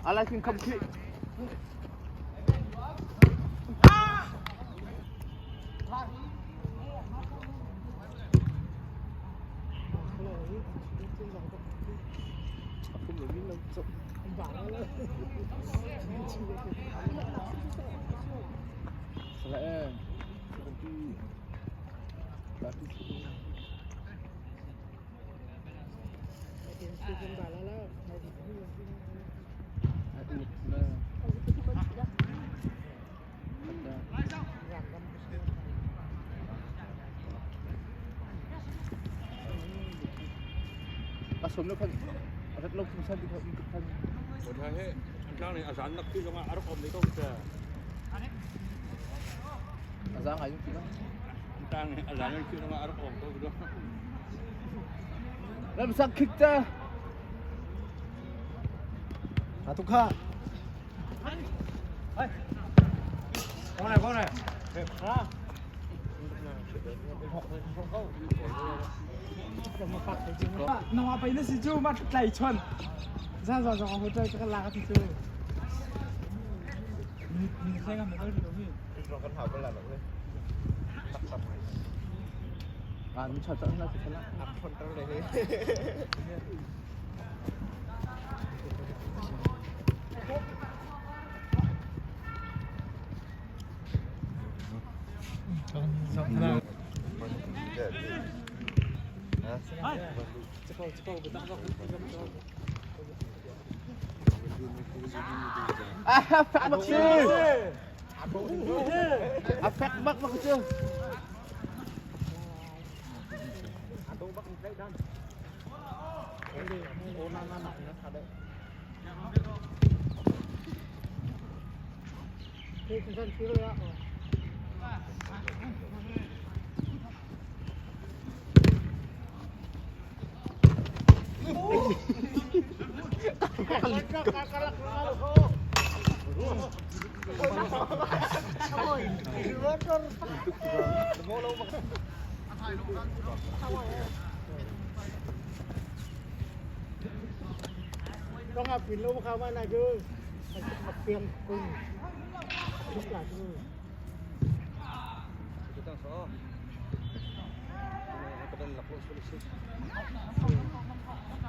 Ala kin kham khi. Asom lo khan rat lo khum san ti khan khan. Azang ai ki na. Ram sak khik ta. Atuk kha. Nangmah pei na si cu ma tlai chon. Zan zan zong hotel ka lak ti cu. Ni sai ngam na dal mi. An cha cha na cha la. Ah, fak bak si. A fak bak bak cu.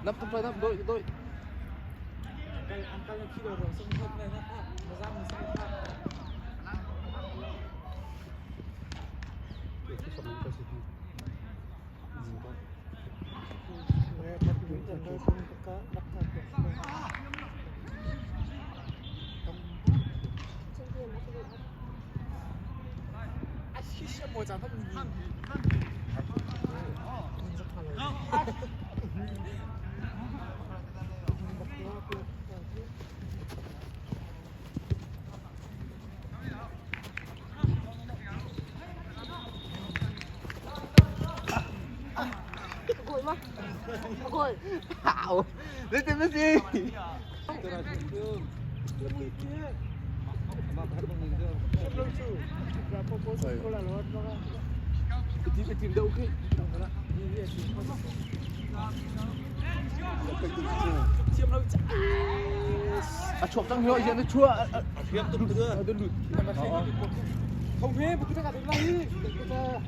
Nap tuk nap doi doi. Hao. Lên tìm cái gì? Tìm tìm đâu cái. À chuộc trong hiệu hiện nó chua. À tôi lụt. Không thế, bu kita kat lagi. Kita.